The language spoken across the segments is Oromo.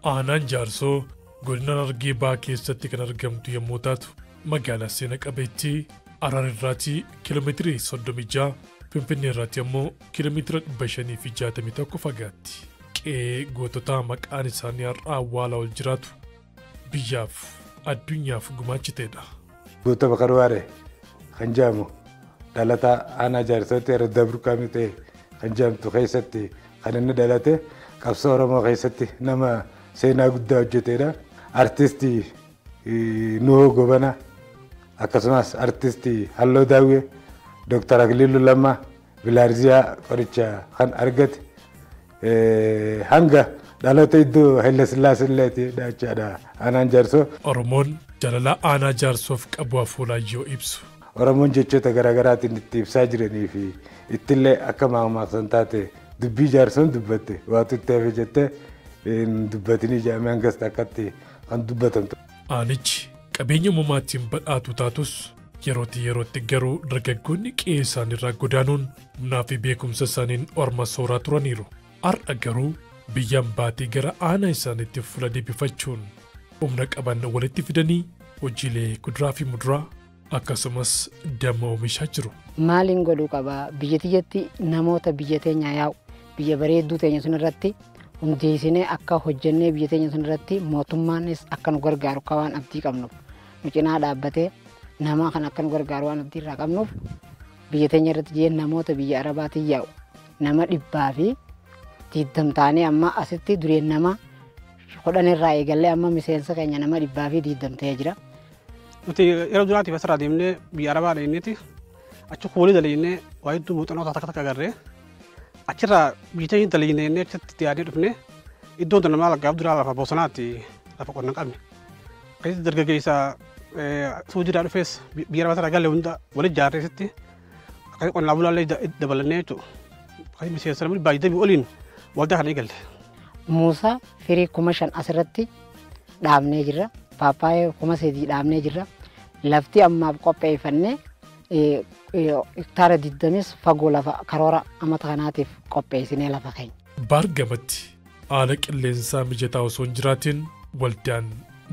Aanaan Jaarsoo godina Harargee Bahaa keessatti kan argamtu yommuu taatu, magaalaa seena qabeettii Harar irraatii kiiloomeetirii 36, Finfinnee irraatii ammoo kiiloomeetira 561 fagaatti. Qe'ee goototaa maqaan isaanii har'a awwaala ol jiraatu biyyaaf addunyaaf gumaachiteedha. Goota Bakar Waaree kan jedhamu dhalataa aanaa Jaarsootti Araddaa Burqaa Mixee kan jedhamtu keessatti kan inni dhalate, qabsoo Oromoo keessatti nama seenaa guddaa hojjetedha. Artistii Nuhoo Gobanaa, akkasumas artistii Halloo Daawwee, Dooktar Akiliiluu Lammaa Bilaarziyaa qoricha kan argate, hanga dhaloota iddoo Haile Sillaasee illeeti jechaadha aanaan Jaarsoo. Oromoon jaalala aanaa Jaarsoof qabu afoolaan yoo ibsu. Oromoon jechoota garaagaraatiin itti ibsaa jiranii fi ittillee akka maammaaksan taate, dubbii Jaarsoon dubbatte waatu itti hafe jettee dubbatinii jedhamee hangas akkatti kan dubbatamtu. Aanichi qabeenya uumamaatiin badhaatu taatus, yerootii yerootti garuu dargaggoonni qe'ee isaaniirraa godaanuun humnaa fi beekumsa isaaniin orma sooraa turaniiru. Har'a garuu biyyaan baatee gara aanaa isaaniitti fuula deebifachuun humna qaban walitti fidanii hojiilee kuduraa fi muduraa akkasumas damma oomishaa jiru. Maaliin godhuu qabaa? Biyya tiyyatti namoota biyya teenya yaa'u, biyya bareedduu teenya sun irratti hundeessinee akka hojjennee, biyya teenya sun irratti mootummaanis akka nu gargaaru akka waan abdii qabnuuf, nu cinaa dhaabbatee nama kan akka nu gargaaru waan abdii irraa qabnuuf, biyya teenya irratti jee namoota biyya Arabaatiin yaa'u nama 120 taanee, amma asitti dureen nama 10 irraa eegallee amma miseensa keenya nama 120 ta'ee jira. Nuti yeroo duraatiif asirraa deemnee biyya Arabaa dhaqneeti achi kuulii dalagnee, waa hedduu muuxannoo takka takka agarree, achirraa biyya teenya dalagnee jennee achitti yaadnee dhufne. Iddoon tun namaa gaaf duraa lafa bosonaatti, lafa qonna hin qabne. Akkasitti dargaggeessa Suudiidhaa dhufees biyya Arabaa irraa galle hunda walitti ijaarreesitti akkasii qonnaa bulaallee dabalannee jechuudha. Akkasii miseensa namni baay'ee oliin waldaa kana eegalle. Muusaa firii 5000 asirratti dhaabnee jirra. Paappaayyaa 3000 dhaabnee jirra. Lafti ammaaf qopheeffannee hektaara 20s fagoo lafa karoora amata kanaatiif qopheessinee lafa keenya. Baargamatti haala qilleensaa mijataa osoo hin jiraatin waldaan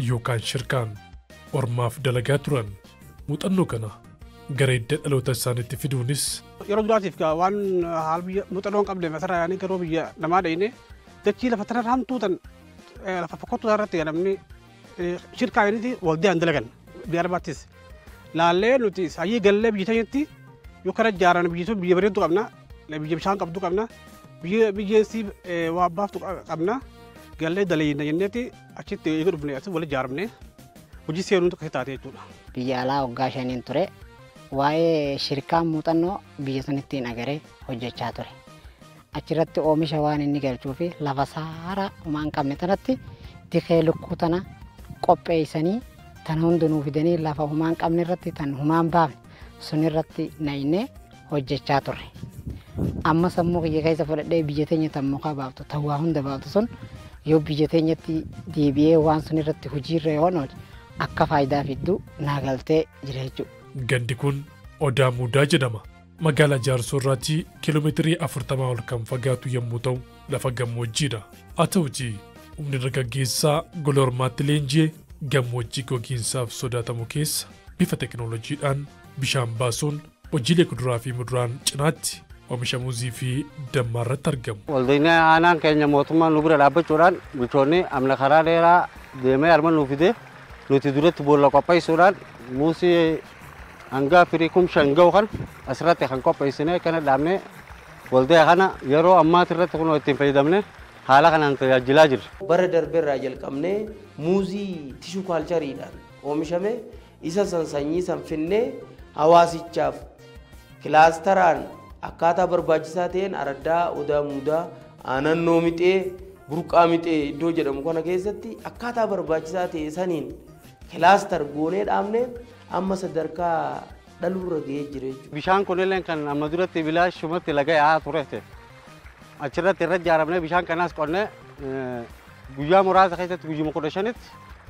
yookaan shirkaan ormaaf dalagaa turan. Muuxannoo kana gara hidda dhaloota isaaniitti fiduunis. Yeroo duraatiif waan haala biyya muuxannoo hin qabne asirraa yaanii garuu biyya namaa dhayine, dachii lafa tanarra hamtuu tan, lafa fokkottuu irratti namni shirkaa jedhaniiti waldaan dalagan biyya Arabaattis. Laallee nuti sayyii gallee biyya teenyatti yoo kana ijaaran, biyyi sun biyya bareedduu qabna, biyya bishaan qabdu qabna, biyya biyyeensi waa baaftu qabna, gallee dalayna jenneeti achitti eega dhufne asii wal ijaaramne hojii seenuun akkasii taate jechuudha. Biyya alaa waggaa 5n ture, waa'ee shirkaa muuxannoo biyya sanittiin agaree hojjechaa ture. Achirratti oomisha waan inni galchuu fi lafa saaraa homaa hin qabne tanatti dikee lukkuu tana qopheessanii, tan hundinuu fidanii, lafa homaa hin qabne irratti, tan homaa hin baafne sun irratti naynee hojjechaa turre. Amma sammuu kiyya keessa fudhadhee, biyya teenya tan mukaa baaftu, tan waa hunda baaftu sun yoo biyya teenyatti deebi'ee waan sun irratti hojiirra yoo oolche akka faayidaa fidduu naa galtee jira jechuudha. Gandi kun Odaa Muudaa jedhama. Magaalaa Jaarsoo irraatii kiiloomeetirii 40 ol kan fagaatu yommuu ta'u, lafa gammoojjiidha. Haa ta'utii humni dargaggeessaa gola ormaatti leenji'ee gammoojjii gogiinsaaf sodaatamu keessa bifa teekinooloojiidhaan bishaan baasuun hojiilee kuduraa fi muduraan cinaatti oomisha muuzii fi dammaa irratti argamu. Waldaan aanaan keenya mootummaan nu bira dhaabbachuudhaan, bulchoonni amna karaa dheeraa deemee harma nu fide, nuti duratti boolla qopheessuudhaan muuzii hanga firii 5000 ga'u kan asirratti kan qopheessine kana dhaabnee, waldaa kana yeroo ammaati irratti kun ittiin fayyadamne haala kanaan tajaajilaa jirra. Bara darbeerraa jalqabnee muuzii tissue cultureiidhaan oomishame isa san sanyii san finnee hawaasichaaf clusteraan akkaataa barbaachisaa ta'een araddaa Odaa Muudaa, Aanannoo Mixee, Burqaa Mixee iddoo jedhamu kana keessatti akkaataa barbaachisaa ta'e saniin cluster goonee dhaabnee amma sadarkaa dhaluurra ga'ee jira jechuudha. Bishaan kunillee kan amma duratti bilaashumatti laga yaa'aa ture achirratti irra ijaaramnee, bishaan kanaas qonnee guyyaa muraasa keessatti, guyyuma 15tti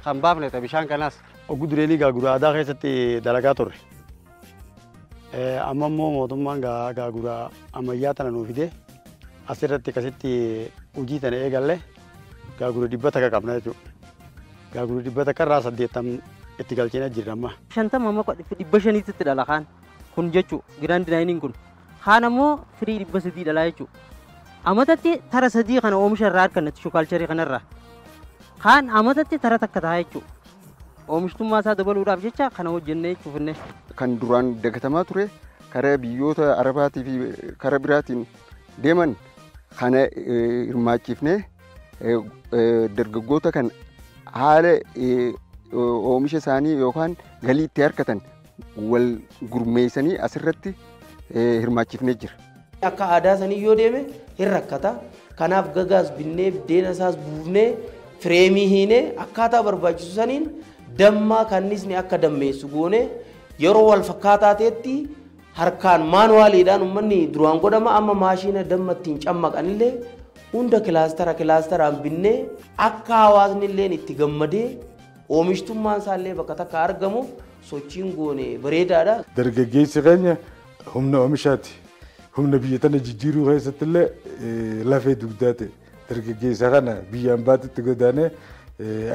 kan baafne bishaan kanaas. Oguu dureenii gaagura aadaa keessatti dalagaa turre. Amma immoo mootummaan gaagura ammayyaa tana nuu fide, asirratti akkasitti hojii tana eegalle. Gaagura 100 qabna jechuudha. Gaagura 100 irraa 80 itti galchine jirra amma. 50 amma 500tti dhala kaan kun jechuudha giraand naayiniin kun. Kaan ammoo firii 300 dhala jechuudha. Amatatti tara 3 kana oomisha irraa arganna tishuu kaalcharii kanarraa. Kaan amatatti tara takka ta'a jechuudha. Oomishtummaa isaa dabaluudhaaf jecha kana hojjennee jechuufinne. Kan duraan dagatamaa ture karaa biyyoota Arabaatii fi karaa biraatiin deeman kana hirmaachifnee dargaggoota kan haala oomisha isaanii yookaan galii itti harkatan wal gurmeessanii asirratti hirmaachifnee jira. Akka aadaa sanii yoo deeme hin rakkata. Kanaaf gagaas binnee deena isaas buufnee fireemii hiinee akkaataa barbaachisu saniin dammaa kannisni akka dammeessu goone yeroo wal fakkaataa ta'etti harkaan maanuwaaliidhaan uummanni duraan godhama amma maashiina damma ittiin cammaqanillee hunda kilaasteraan binnee akka hawaasni illee itti gammadee oomishtummaan isaallee bakka takka argamuuf sochiin goone bareedaadha. Dargaggeessi keenya humna oomishaati. Humna biyya tana jijjiiruu keessatti illee lafee dugdaa ta'e. Dargaggeessa kana biyyaan baatutti godaanee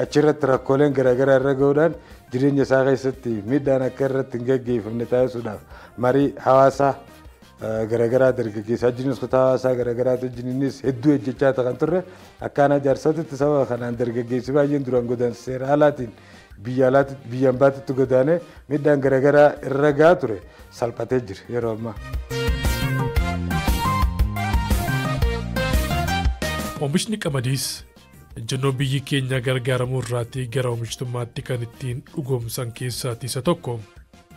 achirratti rakkooleen garaagaraa irra gahuudhaan jireenya isaa keessatti miidhaan akka irratti hin gaggeeffamne taasisuudhaaf marii hawaasaa garaagaraa dargaggeessaa jiruus kutaa hawaasaa garaagaraa wajjinis hedduu hojjechaa kan turre akkaan jaarsootitti sababa kanaan dargaggeessi baay'een duraan godaansa seera alaatiin biyyaan baatutti godaanee miidhaan garaagaraa irra gahaa ture salphatee jira yeroo ammaa. Oomishni qamadiis ejjennoo biyyi keenya gargaaramuu irraatii gara oomishtummaatti kan ittiin dhugoomsan keessaa isa tokko.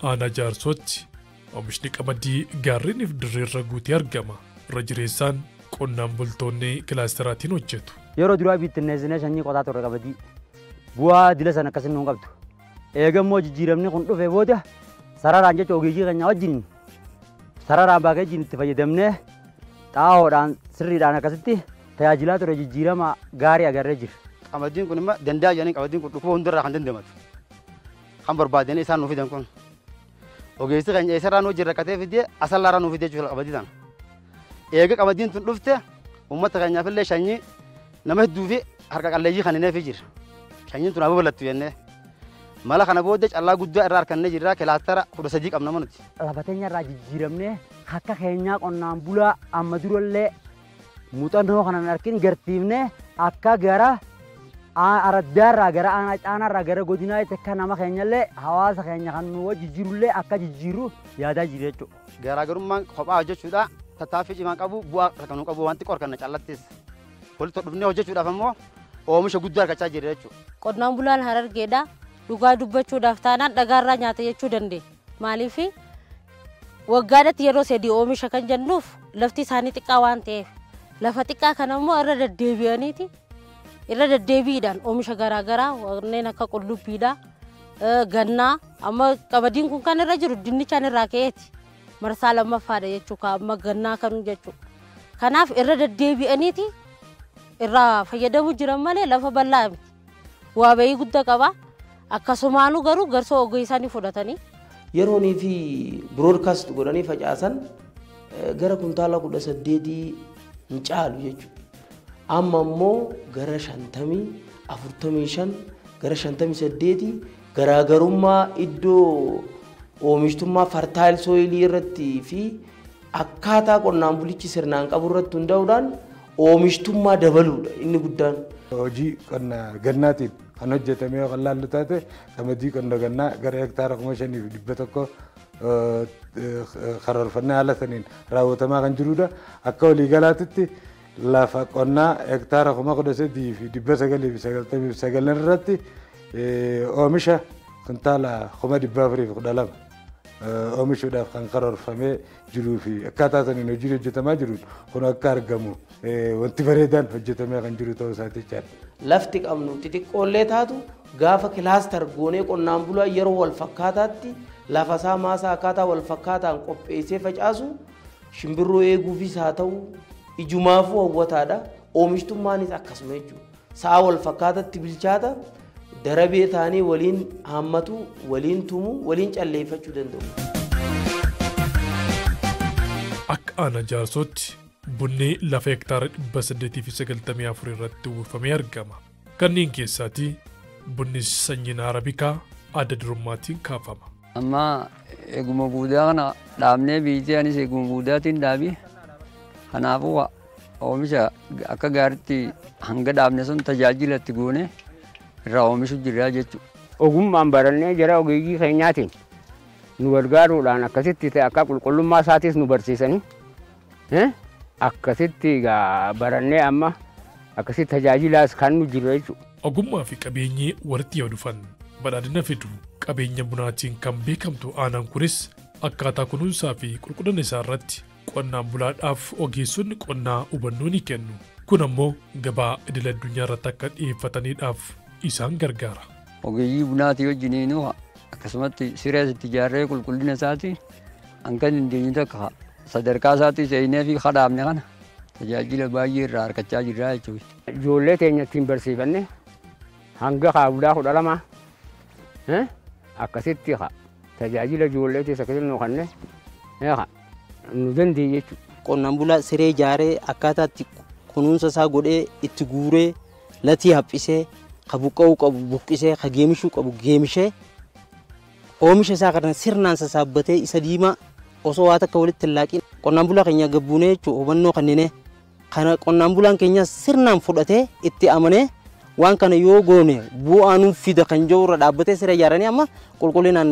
Aanaa Jaarsootti oomishni qamadii gaarreeniif dirreerra guutee argama. Irra jireessaan qonnaan bultoonni kilaasteraatiin hojjetu. Yeroo duraa bittinneessinee sanyii qotaa turre qamadii. Bu'aa dila sana akkasiin nuun qabdu. Eegammoo jijjiiramni kun dhufe booda sararaan jecha ogeeyyii keenya wajjin sararaan baakee itti fayyadamnee xaa'oodhaan sirriidhaan akkasitti tajaajilaa ture jijjiirama gaarii agarree jira. Qamadiin kun immoo danda'a jedhanii qamadiin kun dhukkuba hundarraa kan dandamatu. Kan barbaadanii isaan nuuf fidan kun. Ogeessi keenya eessarraa nu hojii rakkatee fidee asallaarraa nu fidee jechuudha qamadii sana. Eega qamadiin tun dhufte uummata keenyaaf illee sanyii nama hedduu fi harka qalleeyyii kan hin jira. Sanyiin tun haa babal'attu jennee. Mala kana booda callaa guddaa irraa harkannee jirra kilaastara 13 qabna nuti. Lafa teenya irraa jijjiiramnee akka keenyaa qonnaan bulaa amma durallee muuxannoo kanan arkin garsiifnee akka gara araddaarraa gara aanaarraa gara godinaatti akka nama keenyallee hawaasa keenya kan nu wajji jirullee akka jijjiirru yaadaa jira jechuudha. Garaagarummaan kophaa hojjechuudha tattaaffii cimaa qabu bu'aa kan nu qabu wanti qorkanna callattis. Walitti dhufnee hojjechuudhaaf ammoo oomisha guddaa argachaa jirra jechuudha. Qonnaan bulaan Harargeedha. Dhugaa dubbachuudhaaf taanaan dhagaarraa nyaata jechuu dandeenya. Maaliif waggaadhaatti yeroo sadii oomisha kan jennuuf lafti isaanii xiqqaa waan ta'eef lafa xiqqaa kana immoo irra deddeebi'aniiti irra deddeebiidhaan oomisha garaagaraa warreen akka qullubbiidha gannaa amma qamadiin kun kan irra jiru dinnichaan irraa ka'eeti marsaa lammaffaadha jechuudha amma gannaa kan jechuudha. Kanaaf irra deddeebi'aniiti irraa fayyadamuu jiran malee lafa bal'aa miti. Waa bayii guddaa qaba. Akkasumaanuu garuu garsoo ogeessaanii fudhatanii. Yeroonii fi biroodkaast godhanii facaasan gara kuntaala 18 hin caalu jechuudha. Amma immoo gara 50, 45, gara 58 garaagarummaa iddoo oomishtummaa fartaayil sooyilii irratti fi akkaataa qonnaan bulichi sirnaan qabu irratti hundaa'uudhaan oomishtummaa dabaluudha inni guddaan. Hojii qonna gannaatiin kan hojjetame yoo laallu taate qamadii qonna gannaa gara hektaara 5100 karoorfannee haala saniin raawwatamaa kan jirudha. Akka waliigalaatitti lafa qonnaa hektaara 13,999 irratti oomisha kuntaala 412 oomishuudhaaf kan karoorfamee jiruu fi akkaataa saniin hojiin hojjetamaa jiruun kun akka argamu wanti bareedaan hojjetamee kan jiru ta'uu isaati jechaadha. Lafti qabnu xixiqqoollee taatu gaafa kilaastar goonee qonnaan bulaa yeroo wal fakkaataatti lafa isaa maasaa akkaataa wal fakkaataan qopheessee facaasu shimbirroo eeguufis haa ta'u ijumaafuu hawwataadha. Oomishtummaanis akkasuma jechuudha. Sa'a wal fakkaataatti bilchaata darabee ta'anii waliin haammatu, waliin tumu, waliin calleeffachuu danda'u. Akka aanaa Jaarsootti Bunni lafa hektaara 894 irratti uwwifamee argama. Kanneen keessaati bunni sanyiin Arabikaa adda durummaatiin kaafama. Amma eeguma buudaa kana dhaabnee biitee anis eeguma buudaatiin dhaabi. Kanaafuu oomisha akka gaariitti hanga dhaabne sun tajaajila itti goone irraa oomishu jirra jechuudha. Ogummaan barannee jara ogeeyyii keenyaatiin nu gargaaruudhaan akkasitti ta'e akka qulqullummaa isaatis nu barsiisanii akkasitti barannee amma akkasitti tajaajilaas kan nu jiru jechuudha. Ogummaa fi qabeenyi walitti yoo dhufan badhaadhina fidu. Qabeenya bunaatiin kan beekamtu aanaan kunis akkaataa kunuunsaa fi qulqullina isaa irratti qonnaan bulaadhaaf ogeessonni qonnaa hubannoo ni kennu. Kun ammoo gabaa idil addunyaa irratti akka dhiyeeffataniidhaaf isaan gargaara. Ogeeyyii bunaatii wajjiniinuu akkasumatti siree itti ijaarree qulqullina isaati hanga dandeenyu takka sadarkaa isaatti seenee fi kadhaabne kana tajaajila baay'ee irraa argachaa jirra jechuudha. Ijoollee teenya ittiin barsiifanne hanga kaabulaa 12 akkasitti tajaajila ijoolleetiis akkasitti nu kenne nu dandeenye jechuudha. Qonnaan bulaa siree ijaaree akkaataa itti kunuunsa isaa godhee itti guuree latii haphisee ka buqqa'uu qabu buqqisee ka geemishuu qabu geemishee oomisha isaa kana sirnaan sassaabbatee isa diimaa osoo waa takka walitti hin laaqin qonnaan bulaa keenya gabbuunee jechuudha hubannoo kanneenee kana qonnaan bulaan keenya sirnaan fudhatee itti amanee waan kana yoo goone bu'aa nuuf fida kan jiru irra dhaabbatee siree ijaaranii amma qulqullinaan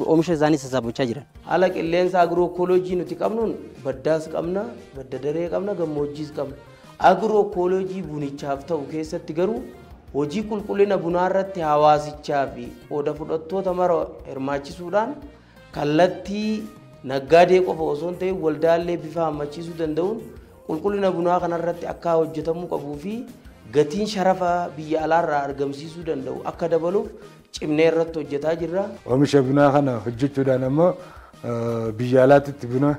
oomisha isaanii sassaabbachaa jiran. Haala qilleensa agirookooloojii nuti qabnuun baddaas qabna, badda daree qabna, gammoojjiis qabna. Agirookooloojii bunichaaf ta'u keessatti garuu hojii qulqullina bunaa irratti hawaasichaa fi qooda fudhattoota mara hirmaachisuudhaan kallattii naggaadee qofa osoo hin ta'in waldaalee bifa hammachiisuu danda'uun qulqullina bunaa kanarratti akka hojjetamuu qabuu fi gatiin sharafa biyya alaarraa argamsiisuu danda'u akka dabaluuf cimnee irratti hojjetaa jirra. Oomisha bunaa kana hojjechuudhaan ammoo biyya alaatti buna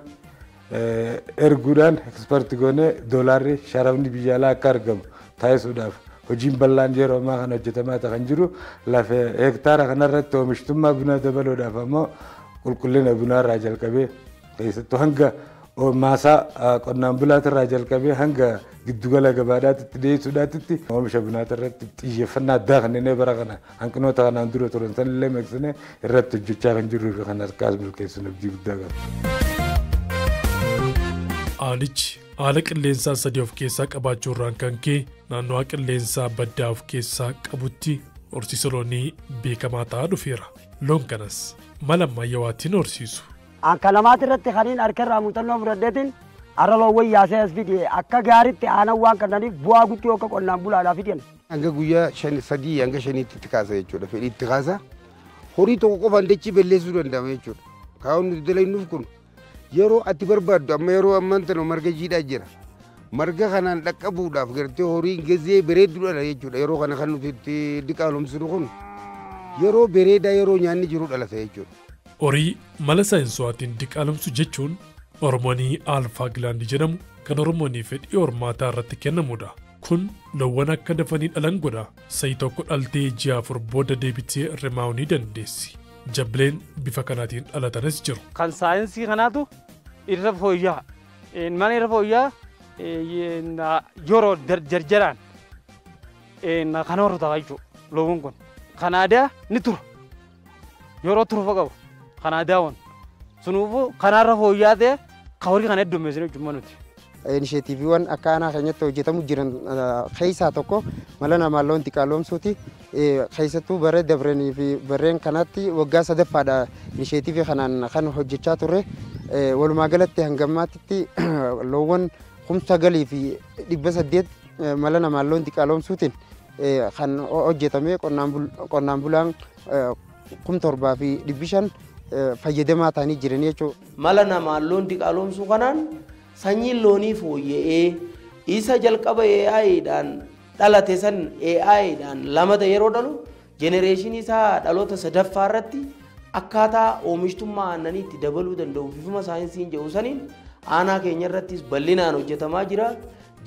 erguudhaan ekspoortii goonee doolaarri sharafni biyya alaa akka argamu taasisuudhaaf hojiin bal'aan yeroo ammaa kana hojjetamaa kan jiru lafa hektaara kanarratti oomishtummaa bunaa dabaluudhaaf ammoo qulqullina bunaarraa jalqabee keessattuu hanga maasaa qonnaan bulaatirraa jalqabee hanga giddugala gabaadhaatti dhiyeessuudhaatti oomisha bunaatirratti xiyyeeffannaa addaa kanneen bara kana hanqinoota kanaan dura turan sanillee maqsinee irratti hojjechaa kan jirruu fi kan harkaas milkeessuun abdii guddaa qaba. Aanichi haala qilleensaa sadii of keessaa qabaachuu irraan kan ka'e naannoo qilleensaa baddaa of keessaa qabutti horsiisa loonii beekamaa ta'aa dhufeera. Loon kanas mala ammayyaawaatiin horsiisu. Akka namaatti irratti kaniin harka irraa muuxannoo fudhadheetiin har'a loowwan yaasee as fide akka gaariitti aanan waan kannaniif bu'aa guddoo akka qonnaan bulaadhaaf fidan. Hanga guyyaa 3 hanga 5tti itti kaasa jechuudha. Fedhii itti kaasa. Horii tokko qofaan dachii balleessuu danda'ama jechuudha. Kaawwan nuti dalagnuuf kun yeroo ati barbaaddu amma yeroo ammaan tana marga jiidhaa jira. Marga kanaan dhaqqabuudhaaf gartee horiin gezee bareedduu dhala jechuudha. Yeroo kana kan nuti itti diqaalomsinu kun yeroo bareedaa yeroo nyaanni jiru dhalata jechuudha. Horii mala saayinsawaatiin diqaalomsu jechuun hormoonii alfaa gilaandii jedhamu kan hormoonii fedhii hormaataa irratti kennamudha. Kun loowwan akka dafanii dhalan godha. Sa'i tokko dhaltee ji'a 4 booda deebitee rimaa'uu ni dandeessi. Jabbileen bifa kanaatiin dhalatanis jiru. Kan saayinsii kanaatu irra fooyya'aa. Mana irra fooyya'aa yeroo jarjaraan kan horata jechuudha loowwan kun. Kan aadaa ni tura. Yeroo turufa qabu. Kan aadaa sunuufuu kanaarra fooyya'aa ta'e kan horii kana heddummeessine jechuudha nuti. Inisheetiiviiwwan akka aanaa keenyatti hojjetamu jiran keessaa tokko mala namaan loon diqaalomsuuti. Keessattuu bara dabranii fi barreen kanatti waggaa sadaffaadha inisheetiivii kanaan kan hojjechaa turre. Walumaa galatti hanga ammaatti loowwan 9,800 mala namaan loon diqaalomsuutiin kan hojjetame qonnaan bulaan 7,500 fayyadamaa ta'anii jiran jechuudha. Mala namaan loon diqaalomsuu kanaan sanyiin loonii fooyya'ee isa jalqaba AI'dhaan dhalate san AI'dhaan lamata yeroo dhalu jenereeshinii isaa dhaloota sadaffaa irratti akkaataa oomishtummaa aannanii itti dabaluu danda'u bifuma saayinsiin jedhu saniin aanaa keenya irrattis bal'inaan hojjetamaa jira.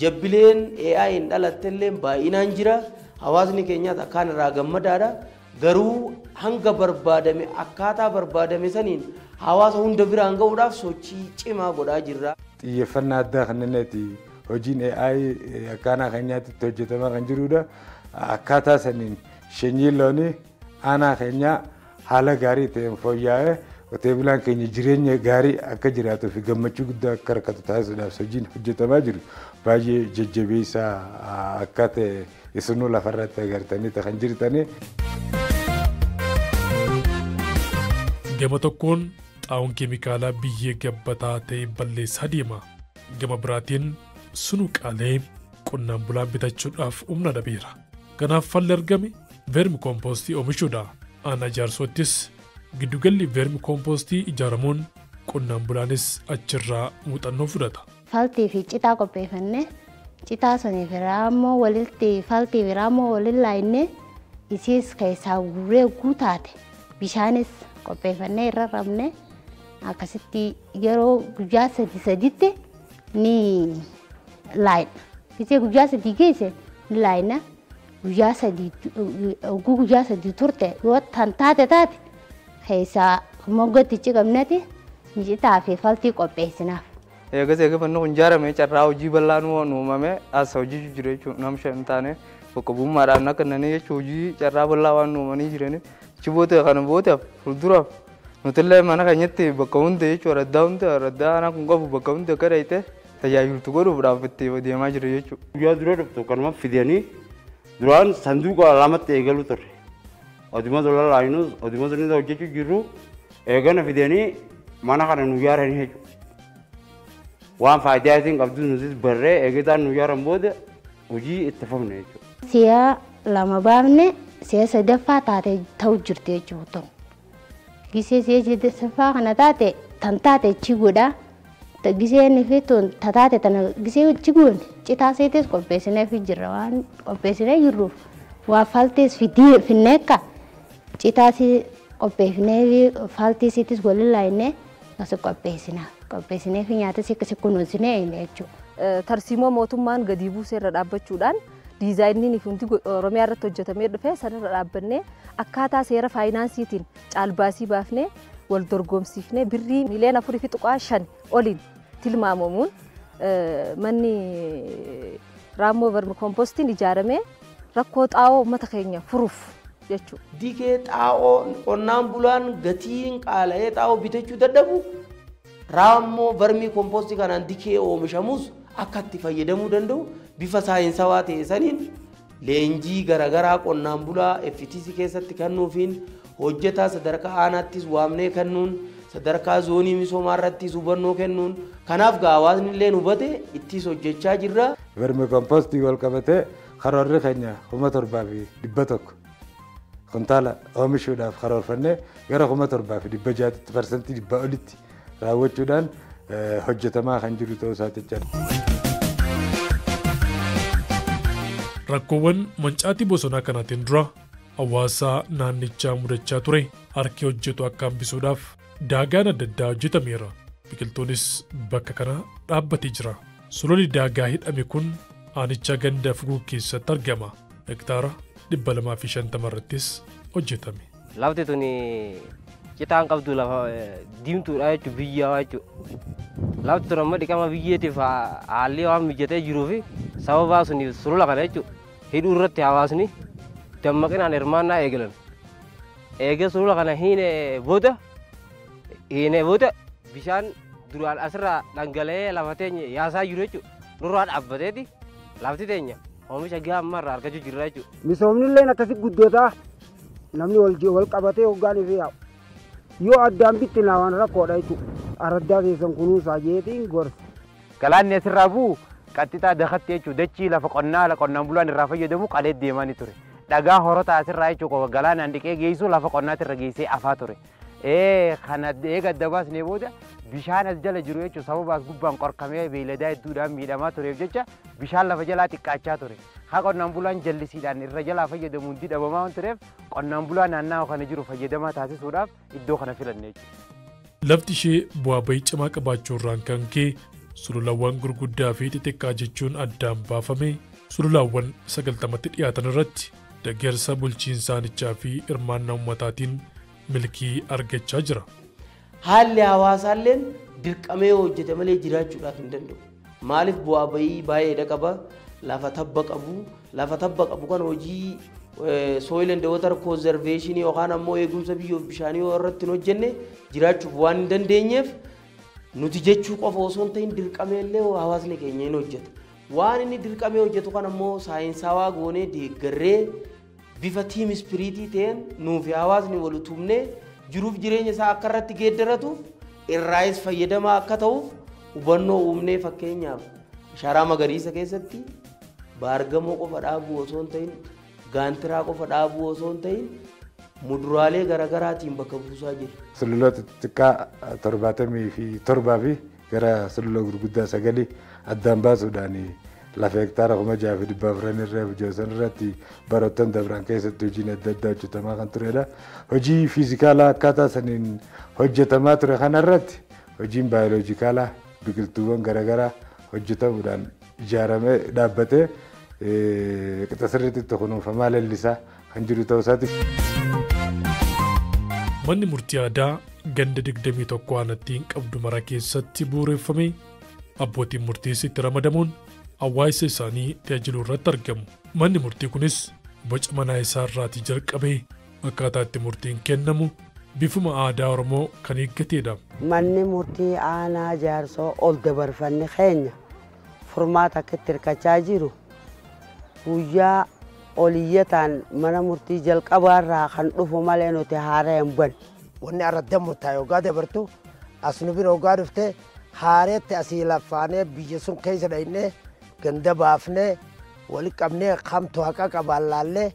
Jabbileen AI'n dhalattellee baay'inaan jira. Hawaasni keenyaas akkaan irraa gammadaadha. Garuu hanga barbaadame akkaataa barbaadame saniin hawaasa hunda biraan ga'uudhaaf sochii cimaa godhaa jirra. Xiyyeeffannaa addaa kennineeti hojiin AI akka aanaa keenyaatti hojjetamaa kan jirudha. Akkaataa saniin sanyii loonii aanaa keenyaa haala gaarii ta'een fooyya'ee qotee bulaan keenya jireenya gaarii akka jiraatuu fi gammachuu guddaa akka argatu taasisuudhaaf hojiin hojjetamaa jiru baay'ee jajjabeessaa akka ta'e isinuu lafarratti agartanii kan jirtanii. Gama tokkoon xaa'oon keemikaalaa biyyee gabbataa ta'e balleessaa deema. Gama biraatiin sunu qaalee qonnaan bulaan bitachuudhaaf humna dhabeera. Kanaaf falli argame vermi koompoostii oomishuudha. Aanaa Jaarsoottis giddugalli vermi koompoostii ijaaramuun qonnaan bulaanis achirraa muuxannoo fudhata. Faltii fi citaa qopheeffannee citaa sanii fi raammoo walitti faltii fi raammoo waliin laayinnee isiis keessaa guuree guutaate bishaanis qopheeffannee irra rabne akkasitti yeroo guyyaa sadi saditti ni laayina. Gisee guyyaa sadii geesse ni laayina. Guyyaa sadii guyyaa sadii turte yoo tan taate taate keessaa moggatti ciqamnati citaa fi faltii qopheessinaaf. Eegas eegafannu kun ijaarame carraa hojii bal'aa nu uumame as hojii jiru jechuudha nam shan taane bakka bu'ummaadhaan akka nanii jechuun hojii carraa bal'aa waan uumanii jiraniif achi booda kana boodaaf fuulduraaf nutillee mana keenyatti bakka hunda jechuudha raddaa hunda raddaa aanaa kun qabu bakka hunda akka dhayite tajaajiltu godhuudhaaf itti deemaa jiru jechuudha. Guyyaa dura dhuftu kanuma fidanii duraan sanduuqa lamatti eegalu turre. Oduma tola laayinus oduma tola hojjechuu jirru eegana fidanii mana kana nu ijaaranii jechuudha. Waan faayidaa isin qabdu nutis barree eegataan nu ijaaran booda hojii itti fufne jechuudha. Si'a lama baafne si'a sadaffaa taate ta'u jirti jechuudha. Gisee si'a sadaffaa kana taate tan taate chiguudha. Gisee inni fi taate tana gisee chiguun citaa seetes qopheessinee fi jirra waan qopheessinee jirruuf waa faltees finnee akka citaa qopheessinee fi faltii siitis waliin laayinnee as qopheessina. Qopheessinee fi nyaata akkasii kunuunsinee jechuudha. Tarsiimoo mootummaan gadi buusee irra dhaabbachuudhaan diizaayiniin hundi Oromiyaa irratti hojjetamee dhufe sanarra dhaabbannee akkaataa seera faayinaansiitiin caalbaasii baafnee wal dorgomsiifnee birrii miliyoona 4.5 oliin tilmaamamuun manni raammoo vermi koompoostiin ijaaramee rakkoo xaa'oo uummata keenya furuuf jechuudha. Dikee xaa'oo qonnaan bulaan gatiin qaala'ee xaa'oo bitachuu dadhabu raammoo vermi koompoostii kanaan dikee oomishamus akka itti fayyadamuu danda'u bifa saayinsawaa ta'e saniin leenjii garaagaraa qonnaan bulaa FTC keessatti kennuufiin hojjetaa sadarkaa aanaattis waamnee kennuun sadarkaa zoonii misoomaa irrattis hubannoo kennuun kanaaf gaa hawaasni illee hubate ittis hojjechaa jirra. Vermi koompoostii wal qabatee karoorri keenya 7100 kuntaala oomishuudhaaf karoorfannee gara 7600 100% olitti raawwachuudhaan hojjetamaa kan jiru ta'uu isaati jechuudha. Rakkoowwan mancaatii bosonaa kanaatiin dura hawaasa naannichaa mudachaa ture harki hojjetu akka hambisuudhaaf daagaan adda addaa hojjetameera. Biqiltuunis bakka kana dhaabbatee jira. Sululli daagaa hidhame kun aanichaa ganda fuguu keessatti argama. Hektaara 250 irrattis hojjetame. Lafti tuni citaan qabdu lafa diimtuudha jechuudha biyyaa jechuudha. Lafti tun amma dhiqama biyyeetiif haalli waan mijatee jiruu fi sababa suniif sulula kana jechuudha. Hidhuu irratti hawaasni dammaqinaan hirmaannaa eegalan. Eegee sulula kana hiinee booda bishaan duraan asirraa dhangala'ee lafa teenya yaasaa jiru jechuudha. Nurraa dhaabbateeti lafti teenya oomisha gahaa ammarraa argachuu jirra jechuudha. Misoomni illee akkasi guddataa namni wal qabatee hoggaan fi yaa'u. Yoo addaan bittinaa waan rakkoodha jechuudha. Araddaa keessan kunuunsaa jeetiin gorsa. Galaanni asirraa bu'u qaxxixaa dakatti jechuudha. Dachii lafa qonnaa qonnaan bulaan irraa fayyadamu qalee deemaa ni ture. Dhagaa horotaa asirraa jechuudha galaanaan dhiqee geessu lafa qonnaatti irra geessee afaa ture. Kana eega adda baasnee booda bishaan as jala jiru jechuudha sababa as gubbaan qorkamee beeyladaa hedduudhaan miidhamaa tureef jecha bishaan lafa jalaa xiqqaachaa ture. Haa qonnaan bulaan jallisiidhaan irra jalaa fayyadamu hundi dhabamaa waan tureef qonnaan bulaa naannawaa kana jiru fayyadamaa taasisuudhaaf iddoo kana filanne jechuudha. Lafti ishee bu'aa bahii cimaa qabaachuu irraan kan ka'e sululawwan gurguddaa fi xixiqqaa jechuun addaan baafame sululawwan 90tti dhiyaatan irratti deeggarsa bulchiinsa aanichaa fi hirmaannaa uummataatiin milkii argachaa jira. Haalli hawaasaalleen dirqamee hojjete malee jiraachuudhaaf hin danda'u. Maaliif bu'aa bayii baay'eedha qaba. Lafa tabba qabu. Lafa tabba qabu kan hojii soil and water conservation yookaan ammoo eegumsa biyyoof bishaanii yoo irratti hin hojjenne jiraachuuf waan hin dandeenyeef nuti jechuu qofa osoo hin ta'in dirqamee illee hawaasni keenya hin hojjeta. Waan inni dirqamee hojjetu kan ammoo saayinsaawaa goonee deeggarree bifa tiim ispiriitii ta'een nuufi hawaasni wal utumnee jiruuf jireenya isaa akka irratti geeddaratuuf irraayis fayyadamaa akka ta'uuf hubannoo uumnee fakkeenyaaf ashaaraa magariisa keessatti baargamoo qofa dhaabuu osoo hin ta'in gaantiraa qofa dhaabuu osoo hin ta'in muduraalee garaagaraatiin bakka buusaa jira. Sululota xixiqqaa 77 fi gara sulula gurguddaa 9 addaan baasuudhaan lafa hektaara 6,400 irra hojjetan irratti barattoonni dabran keessatti hojiin adda addaa hojjetamaa kan turedha. Hojii fiizikaalaa akkaataa saniin hojjetamaa ture kanarratti hojiin baayoloojikaalaa biqiltuuwwan garaagaraa hojjetamuudhaan ijaaramee dhaabbatee qixa sirriitti kunuunfamaa leellisaa kan jiru ta'uu isaati. Manni murtii aadaa ganda 21 aanatti hin qabdu mara keessatti bu'uureffame abbootiin murtiis itti ramadamuun hawaasa isaanii tajaajiluu irratti argamu. Manni murtii kunis boca manaa isaa irraatii jalqabee akkaataa itti murtiin kennamu bifuma aadaa Oromoo kan eeggatedha. Manni murtii aanaa Jaarsoo ol dabarfanne keenya furmaata akka itti hirkachaa jiru guyyaa oliyyataan mana murtii jalqabaarraa kan dhufu malee nuti haaraa hin banne. Wanni arradda murtaa'e hoggaa dabartu as nu bira hoggaa dhufte haareetti asii lafaanee biyya sun keessa dhaynee ganda baafnee wali qabnee kamtu haqa qabaan laallee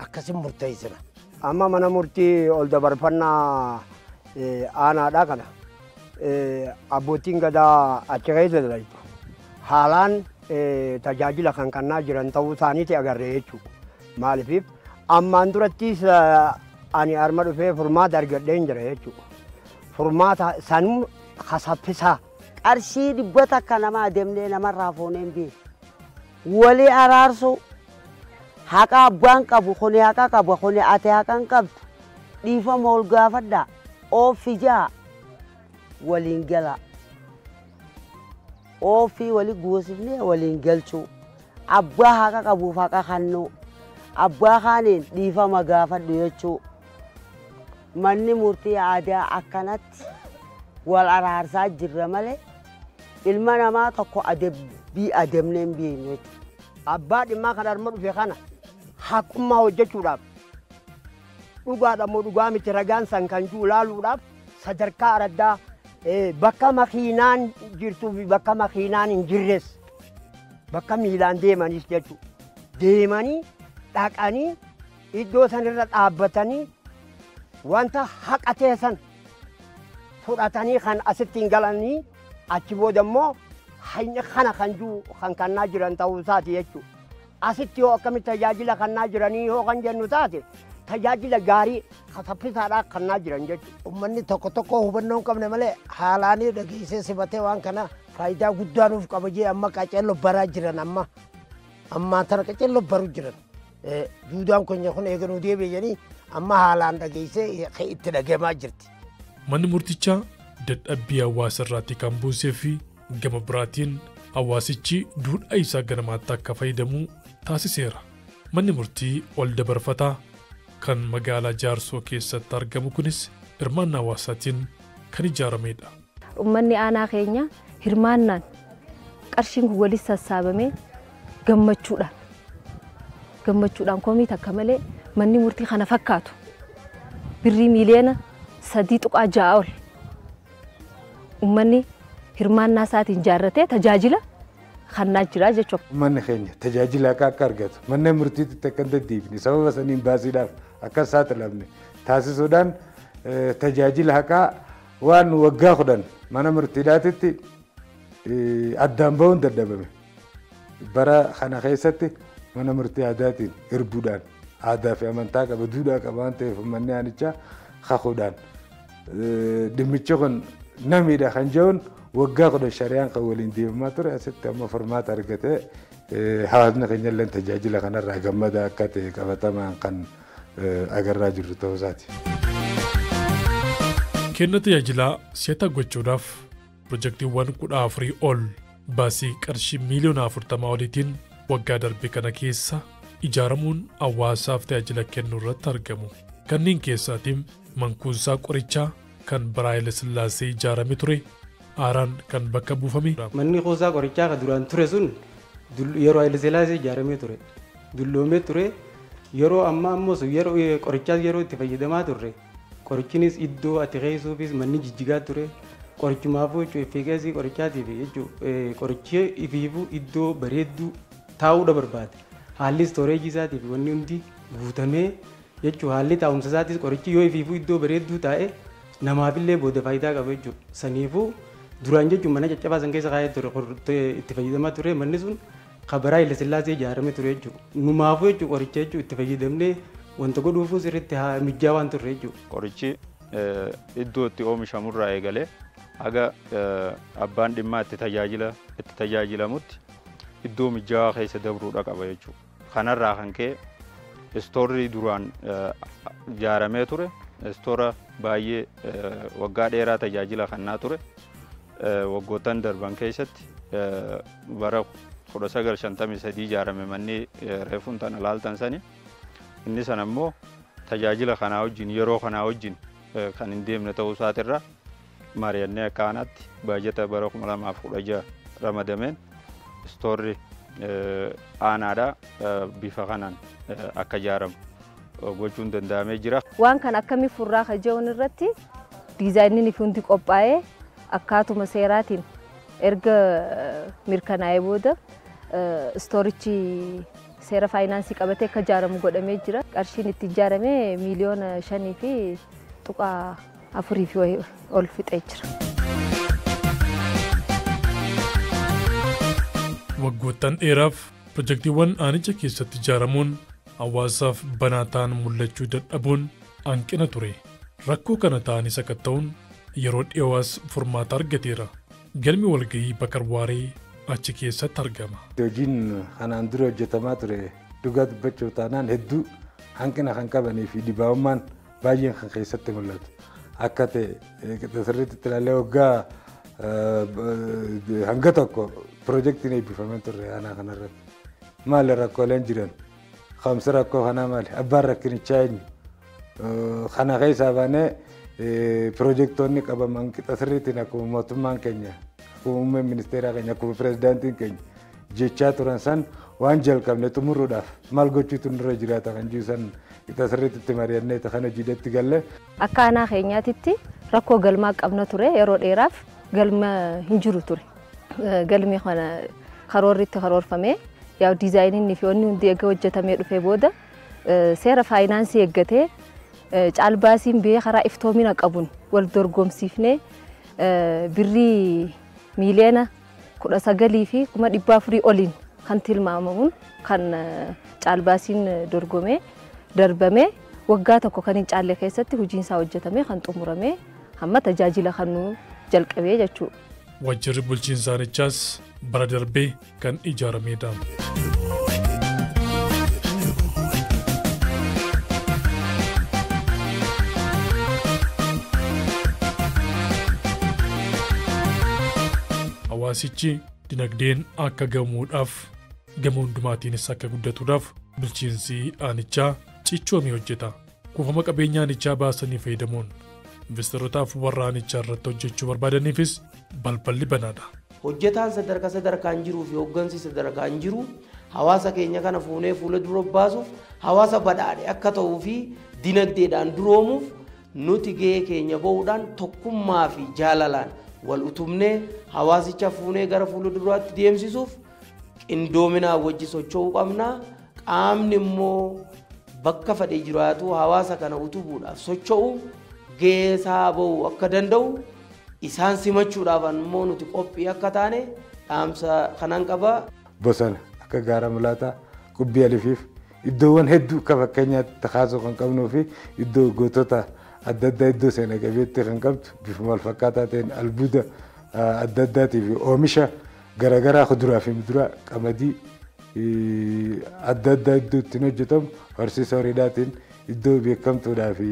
akkasin murteessina. Amma mana murtii ol dabarfannaa aanaadha kana abbootiin gadaa achi keessa jirtu haalaan tajaajila kan kennaa jiran ta'uu isaaniiti agarre jechuudha. Maaliif ammaan durattis ani arma dhufee furmaata argadheen jira jechuudha. Furmaata sanuu kasaffisaa. Qarshii 100 nama adeemnee namarraa fuunee hin beeku. Walii araarsu haqa abbaan qabu kuni haqa qaba kuni ati haqa hin qabdu dhiifama ol gaafadhaa ooffi ja'a waliin gala. Ooffii walii goosifnee waliin galchuu abbaa haqa qabuuf haqa kennuu abbaa kaaniin dhiifama gaafadhu jechuu manni murtii aadaa akkanatti wal araarsaa jirra malee ilma namaa tokko adabbii adamnee hin beeknu jechuudha. Abbaa dhimmaa kan arma dhufe kana haqummaa hojjechuudhaaf dhugaadha moo dhugaa miti ragaan san kan jiru ilaaluudhaaf sadarkaa araddaa bakka makiinaan jirtuu fi bakka makiinaan hin jirres bakka miilaan deemanis jechuudha. Deemanii dhaqanii iddoo sanirra dhaabbatanii wanta haqa ta'e san fudhatanii kan asitti hin galanii achi booda immoo kana kan jiru kan kennaa jiran ta'uu isaati jechuudha. Asitti yoo akkamitti tajaajila kennaa jiranii yoo kan jennu taate tajaajila gaarii saffisaadhaa kennaa jiran jechuudha. Uummanni tokko tokko hubannoo hin qabne malee haalaanii dhageessee sibatee waan kana faayidaa guddaa nuuf qaba jee amma qaceelloo baraa jiran amma ammaan tana qaceelloo baruu jiran. Duudaan keenya kun eeganuu deebi'anii amma haalaan dhageessee itti dhagahamaa jirti. Manni murtichaa dadhabbii hawaasa irraatti kan buusee fi gama biraatiin hawaasichi duudhaa isaa ganamaatti akka fayyadamu taasiseera. Manni murtii ol dabarfataa kan magaalaa Jaarsoo keessatti argamu kunis hirmaannaa hawaasaatiin kan ijaaramedha. Uummanni aanaa keenya hirmaannaan qarshiin kun walitti sassaabamee gammachuudhaan komii takka malee manni murtii kana fakkaatu birrii miiliyoona 3.6 ol uummanni hirmaannaa isaatiin ijaarratee tajaajila kennaa jira jechuudha. Uummanni keenya tajaajila akka argatu manneen murtiitti akka hin deddeebine sababa saniin baasiidhaaf akka hin saaxilamne taasisuudhaan tajaajila haqaa waan waggaa 10 mana murtiidhaatitti addaan bahuun dadhabame. Bara kana keessatti mana murtii aadaatiin hirbuudhaan aadaa fi amantaa qaba duudhaa qaba waan ta'eef uummanni aanichaa kakuudhaan dhimmichi kun namiidha kan jedhuun waggaa 10 shari'aan kan waliin deemamaa ture asitti amma furmaata argatee hawaasni keenya illee tajaajila kanarraa gammada akka ta'e qabatamaan kan agarraa jirru ta'uu isaati. Kenna tajaajilaa si'ataa gochuudhaaf pirojektiiwwan 14 ol baasii qarshii miiliyoona 40 oliitiin waggaa darbe kana keessa ijaaramuun hawaasaaf tajaajila kennuu irratti argamu. Kanneen keessaatiin mankuusaa qorichaa kan bara Haayile Sillaasee ijaarame ture haaraan kan bakka buufame. Manni kuusaa qorichaa kan duraan ture sun yeroo Haayile Sillaasee ijaaramee ture. Dulloomee ture. Yeroo ammaa ammoo yeroo qorichaas yeroo itti fayyadamaa turre qorichinis iddoo ati keessuufis manni jijjigaa ture. Qorichumaafuu jechuun effeekeesii qorichaatiif jechuun qorichi ifiifuu iddoo bareedduu taa'uudha barbaade. Haalli istooreejii isaatiif wanni hundi guutamee jechuun haalli taa'umsa isaatis qorichi yoo ifiifuu iddoo bareedduu taa'e namaafillee booda faayidaa qaba jechuudha. Saniifuu duraan jechuun mana caccabaa san keessa kaa'ee ture itti fayyadamaa ture manni sun kabaraa Haayile Sillaasee ijaarame ture jechuudha. Numaafuu jechuun qoricha jechuun itti fayyadamnee wanta godhuufuu sirriitti mijjaa waan turre jechuudha. Qorichi iddoo itti oomishamurraa eegalee haga abbaan dhimmaa itti tajaajilamutti iddoo mijaawaa keessa dabruudha qaba jechuudha. Kanarraa kan ka'e istoorri duraan ijaaramee ture istoora baay'ee waggaa dheeraa tajaajila kennaa ture waggoottan darban keessatti bara 1953 ijaarame manni reefuun tana laaltan sani inni sana immoo tajaajila kanaa wajjin yeroo kanaa wajjin kan hin deemne ta'uu isaatirraa mari'annee akka aanaatti baajata bara 2016 ramadameen istoorri aanaadha bifa kanaan akka ijaaramu gochuun danda'amee jira. Waan kan akkamii furraa kajeewwan irratti diizaayiniin fi hundi qophaa'ee akkaatuma seeraatiin erga mirkanaa'ee booda istoorichi seera faayinaansii qabatee akka ijaaramu godhamee jira. Qarshiin itti ijaarame miiliyoona 5.4 fi ol fixee jira. Waggoottan dheeraaf pirojektiiwwan aanicha keessatti ijaaramuun hawaasaaf banaa ta'an mul'achuu dadhabuun hanqina ture. Rakkoo kana ta'anis akka ta'uun yeroo dhiyoos furmaata argateera. Galmi walgahii Bakar Waaree achi keessatti argama. Hojiin kanaan dura hojjetamaa ture dhugaa dubbachuu taanaan hedduu hanqina kan qabanii fi dhibaa'ummaan baay'een kan keessatti mul'atu. Akka ta'e sirriitti ilaalee waggaa hanga tokko pirojektiin eebbifamee turre aanaa kanarratti. Maali rakkooleen jiran? Ka'umsi rakkoo kanaa maali? Abbaan rakkinichaa eenyu? Kana keessaa baanee pirojektoonni qabaman qixa sirriitiin akkuma mootummaan keenya, akkuma muummeen ministeeraa keenya, akkuma pirezidaantiin keenya jechaa turan san waan jalqabne xumuruudhaaf maal gochuutu nurra jiraata kan jiru san qixa sirriitti mari'annee kan hojiitti galle. Akka aanaa keenyaatitti rakkoo galmaa qabna ture yeroo dheeraaf galma hin jiru ture. Galmi kana karoorri itti karoorfamee yaa diizaayiniin fi wanni hundi eega hojjetamee dhufee booda seera faayinaansii eeggatee caalbaasiin biyya karaa iftoomina qabuun wal dorgomsiifnee birrii miiliyoona 19,400 oliin kan tilmaamamuun kan caalbaasiin dorgomee darbamee waggaa tokko kan hin caalle keessatti hojiin isaa hojjetamee kan xumuramee hamma tajaajila kan nu jalqabee jechuudha. Waajjirri bulchiinsa aanichaas bara darbee kan ijaaramedha. Hawaasichi dinagdeen akka gamuudhaaf gama hundumaatiinis akka guddatuudhaaf bulchiinsi aanichaa cichoomee hojjeta. Kuufama qabeenya aanichaa baasanii fayyadamuun investorotaaf warra aanichaa irratti hojjechuu barbaadaniifis balballi banaadha. Hojjetaan sadarkaa sadarkaan jiruu fi hooggansi sadarkaan jiru hawaasa keenya kana fuunee fuula dura baasuuf hawaasa badhaadhe akka ta'uu fi dinagdeedhaan duroomuuf nuti gahee keenya bahuudhaan tokkummaa fi jaalalaan wal utubnee hawaasicha fuunee gara fuula duraatti deemsisuuf qindoominaa wajji socho'uu qabna. Qaamni immoo bakka fedhe jiraatu hawaasa kana utubuudhaaf socho'u gahee isaa bahuu akka danda'u isaan simachuudhaaf immoo nuti qophii akka taane dhaamsa kanan qaba. Bosona akka gaara mul'ataa qubbii alifiif iddoowwan hedduu akka fakkeenyaatti kaasuu kan qabnuu fi iddoo gootota adda addaa iddoo seena qabeetti kan qabdu bifuma wal fakkaataa ta'een albuuda adda addaatii fi oomisha garaagaraa kuduraa fi muduraa qamadii adda addaa iddoo ittiin hojjetamu horsiisa horiidhaatiin iddoo beekamtuudhaa fi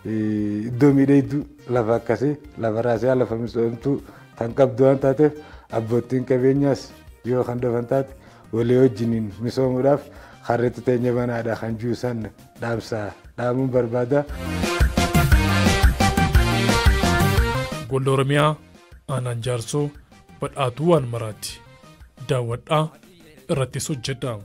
Iddoo miidhagduu lafa akkasii, lafa raasiyaa, lafa misoomtuu kan qabdu waan taateef, abbootiin qabeenyaas yoo kan dhufan taate walii wajjiniin misoomuudhaaf harreetti teenya banaadha kan jiru san dhaamsa dhaamuun barbaada. Golla Oromiyaa aanaan Jaarsoo badhaatuu waan maraati. Daawwadhaa, irrattis hojjedhaa.